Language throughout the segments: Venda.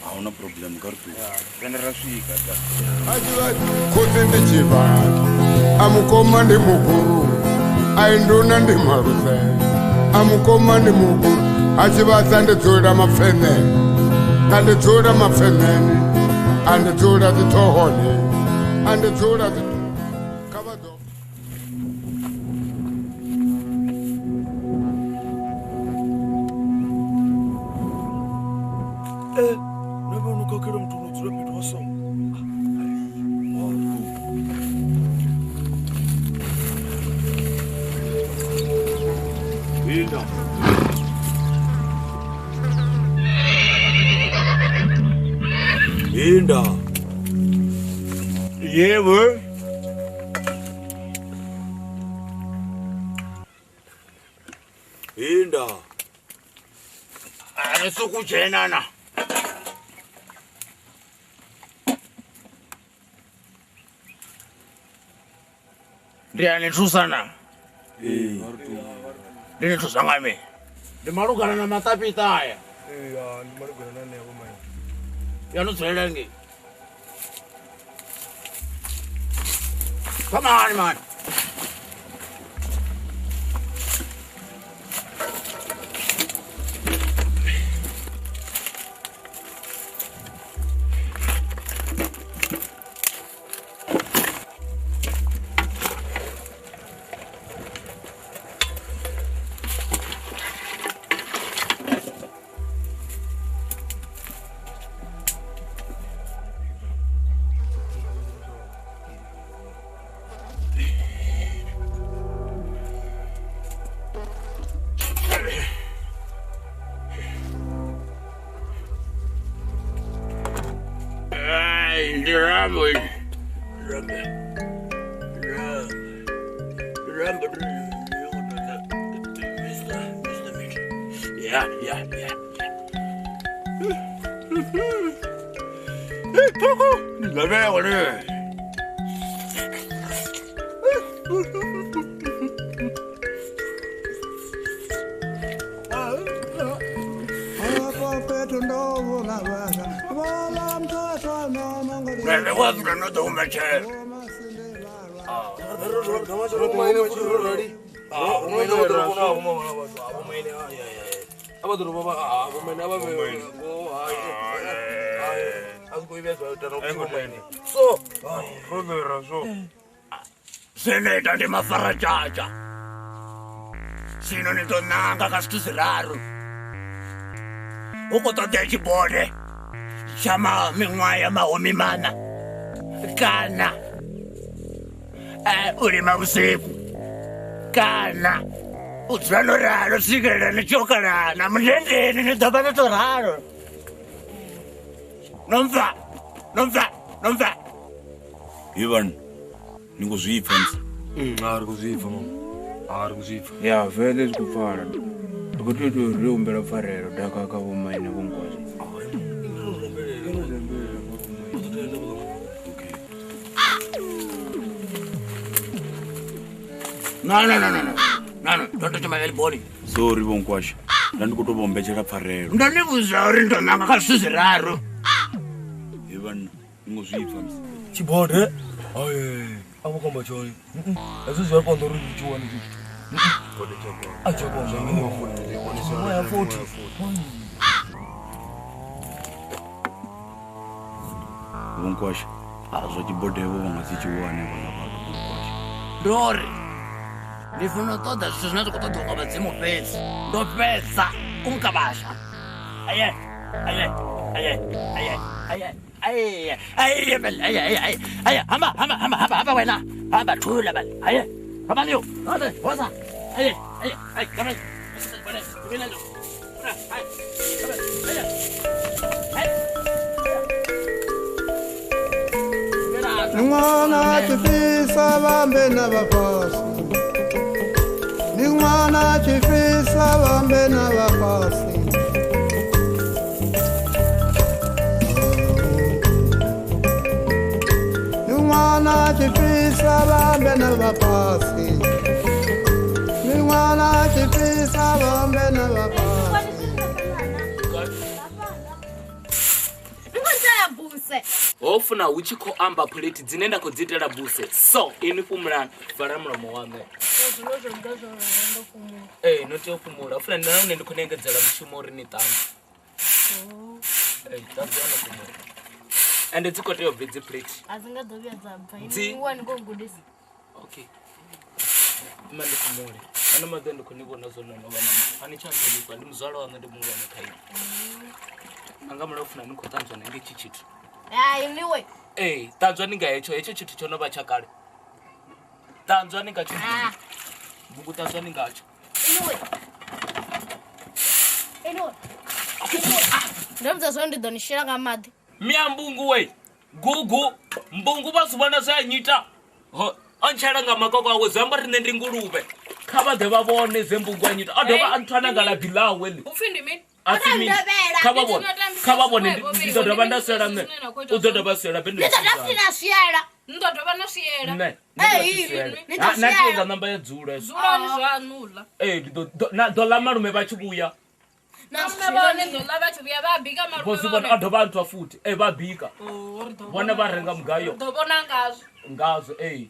Hauna problem kartu. Amukoma ndi mukuru ainduna ndi maruze amukoma ndi mukuru achivatsa ndidzula mapfene andidzula mapfeneni andidzula dzithohoni andidzula kavado. Inda. Yebo. Inda. Anisukujena na. Ndiyanithusana. Ndinithusa ngami. Ndimalugana na matapita aya. Ndimalugana na nebo manje. Yanozwela nge. Come on, man. Seneta ndi mafarajaja. Sino ni ḓo nanga kha zwithu zwiraru. U khou ṱoḓea tshibode tsha miṅwaha ya mahumi maṋa kana u lima vhusiku kana u dzula no ralo swikelela ni tshi okalana mundendeni ni ḓo vha no tou ralo. Nompfa, nompfa, nompfa. Ivan, ni khou zwi pfa ntsi? A ri khou zwi pfa mama. A ri khou zwi pfa. Ya vele zwi khou pfala. Ri khou tea u ri humbela pfarelo daka kha vhomaine vho Nkwazhe. No, no, no, no, no. No, don't touch my body. Sorry Vho Nkwasha. Nda ndi khou tou vha humbetshela pfarelo. Ndo ni vhudza uri ndo nanga kha zwithu zwiraru. He vhanna, ni ngo zwi pfa musi. Tshibode. Ai, a vho komba tshone. Hezwi zwi a konḓa uri ndi tshi wane tshithu. A tshi a konḓa. Ya 40. Vho Nkwasha, a zwa tshibode vho vha nga si tshi wane vhaḽa vhathu Vho Nkwasha. Ndo ri ndi funa u ṱoḓa zwithu zwine zwa khou ṱoḓiwa nga vhadzimu fhedzi. Ndo fhedza u mukavhasha. Aye, aye, aye, aye, aye, aye, aye, bal, aye, aye, aye, aye, hamba, hamba, hamba, hamba, hamba wena. Hamba thula bal. Aye. Hamba niyo. Hamba, woza. Aye, aye, aye, come on. Ningwana chifisa vambe na vafasi. Ningwana chifisa vambe na vafasi. Ningwana chifisa vambe na vafasi. Ningwana chifisa vambe na vafasi. Ho funa hu tshi khou amba phulethi dzine nda khou dzi itela buse. So ini fhumulani, vala mulomo waṋu. Ee, no tea u fhumula. Funa nṋe nahone ndi khou ni engedzela mushumo uri ni ṱanzwe. Ee, ṱanzwa no fhumula. Ende dzi khou tea u bva dzi phulethi. A dzi nga ḓo vhuya dza bva. Ini wa ni khou gudisa. Okay. Ima ndi fhumule. Ano maḓuvha ndi khou ni vhona zwo no vha na a ni tsha nṱhonifha, ndi muzwala waṋu, ndi muhulwane kha inwi. Anga mulayo funa ni khou ṱanzwa na nge tshi tshithu. Hai niwe. Ee, ṱanzwa ni nga hetsho, hetsho tshithu tsho no vha tsha kale. Ṱanzwa ni ngatsho. Bugu ṱanzwa ni ngatsho. Niwe. Niwe. Ndo vhudza zwo ndi ḓo ni shela nga maḓi. Mia mbungu we. Gugu mbungu vha zwi vhona zwe a nyita. Ho o ntshela nga makoko awe zwi amba ri nṋe ndi nguluvhe. Kha vha ḓe vha vhone zwe mbungu a nyita. O dovha a nthwana nga labi ḽawe ḽi. Upfi ndi mini? Kha vha vhone, kha vha vhone ndi ḓo dovha nda swela nṋe. U ḓo dovha swela bende. Ndi ḓo dovha swiela. Ndi ḓo dovha na swiela. Nṋe. Ni ḓo Na tenda namba ya dzula. Dzulani zwaṋu ḽa. Ee, ndi ḓo ḽa malume vha tshi vhuya. Malume vhone ḓo ḽa vha tshi vhuya vha bika malume. Vho zwi vhona a dovha a nthwa futhi. Ee, vha bika. Vhone vha renga mugayo. Ḓo vhona ngazwo. Ngazwo ee.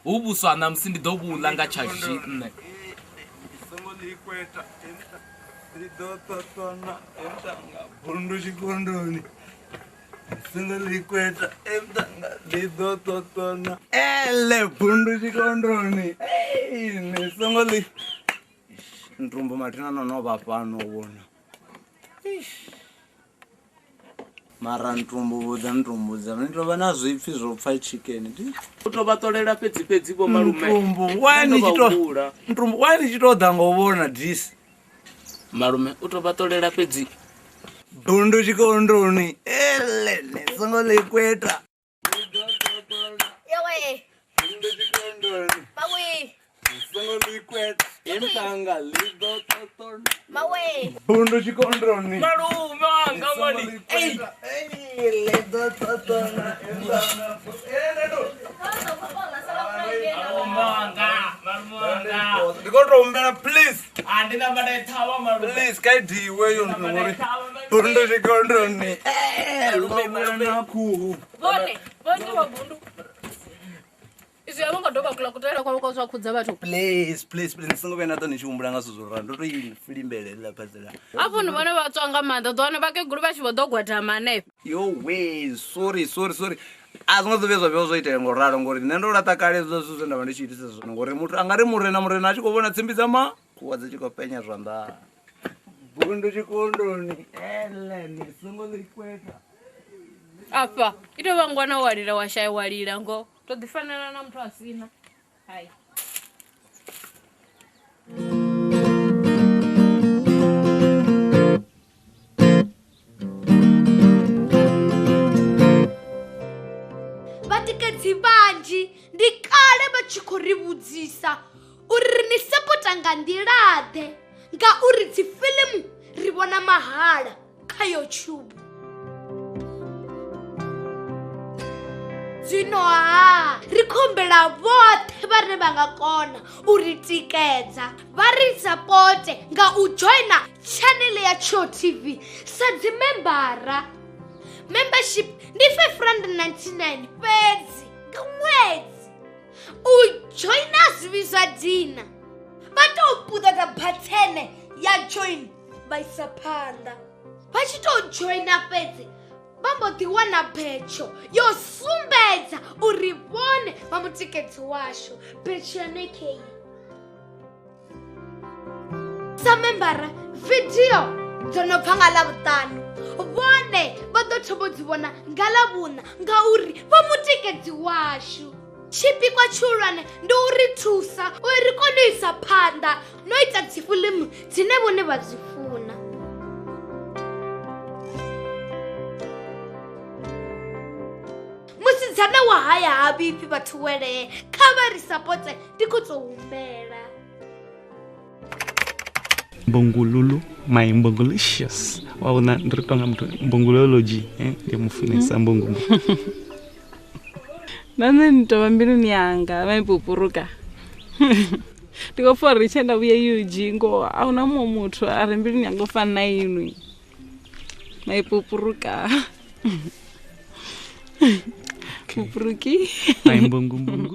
Hu vhuswa ṋamusi ndi ḓo vhuḽa nga tsha zhi nṋe. Songo ḽikweta. Ḽi ḓo ṱoṱona emtanga bundu tshikondoni. Songo ḽikweta emtanga ḽi ḓo ṱoṱona. Ele bundu tshikondoni. Ei ni songo ḽi. Ntumbu mathina no no vha fhano vhona. Mara ntumbu vhudza ntumbu dza ni tovha na zwipfi zwo pfa chicken. U to vha ṱolela fhedzi fhedzi vho malume. Ntumbu why ni tshi to ntumbu why ni tshi to ḓa ngo vhona dis. Malume u to vha ṱolela fhedzi. Bundu tshikondoni. Ele ni songo ḽikweta. Yowe. Bundu tshikondoni. Mawe. Songo ḽikweta. Emtanga ḽi ḓo ṱoṱona. Mawe. Bundu tshikondoni. Malume wanga mani. Ei. Ei ḽi ḓo ṱoṱona emtanga. Ndi khou tou humbela please. A ndi namba nda thavha malume. Please kha idiwe yo ngori bundu tshikondoni. Malume na khuhu. Vhone, vhone vha bundu. Izwi a vho ngo dovha kula kutela kwavho kwa zwa khudza vhathu. Please, please, please songo vhuya na ṱo ni tshi humbula nga zwithu zwo ralo. Ndo tou i filimbelela phasela. Afho ndi vhone vha tswa nga maanḓa, ḓo wana vhakegulu vha tshi vho ḓo gwadama hanefha. Yo we, sorry, sorry, sorry. A zwi nga ḓo vhuya zwa vhuya zwo itea ngo ralo ngori nṋe ndo laṱa kale hezwiḽa zwithu zwe nda vha ndi tshi itisa zwone ngori muthu a nga ri murena murena a tshi khou vhona tsimbi dza makhuwa dzi tshi khou penya zwanḓani. Bundu tshikondoni, ele ni songo ḽikweta. Afha i tou vha ngwana wa lila wa shaya wa lila ngo. To ḓi fanela na muthu a sina. Hai. Vhatikedzi vhanzhi ndi kale vha tshi khou ri vhudzisa uri ri ni sapota nga nḓila-ḓe ngauri dzi fiḽimu ri vhona mahala kha YouTube. Zwino ha ri khou humbela vhoṱhe vhane vha nga kona u ri tikedza vha ri sapote nga u joina tshanele ya Tsho TV sa dzimembara. Membership ndi R599 fhedzi nga ṅwedzi. U joina zwi vhidzwa dina, vha tou puṱedza bathene ya join vha isa phanḓa. Vha tshi tou joina fhedzi vha mbo ḓi wana betsho yo sumbedza uri vhone vha mutikedzi washu. Betsho yone kei sa membara vidio dzo no bva nga Ḽavhuṱanu vhone vha ḓo thoma u dzi vhona nga Ḽavhuṋa ngauri vha mutikedzi washu. Tshipikwa tshihulwane ndi u ri thusa uri ri kone u isa phanḓa no ita dzifiḽimu dzine vhone vha dzi funa. Musidzana wa haya ha vhifhi vhathu welee, kha vha ri sapote, ndi khou tou humbela. Mbongululu, my mbongolicious. Wa vhona ndi ri tonga muthu mbongolology, ndi mufunesa mbongo. Na nṋe ni tovha mbiluni yanga vha ipupuruka. Ndi khou pfa uri tshe nda vhuya UG ngoho a huna muṅwe muthu a re mbiluni yanga u fana na inwi. Maipupuruka. Pupuruki. My mbongo mbongo.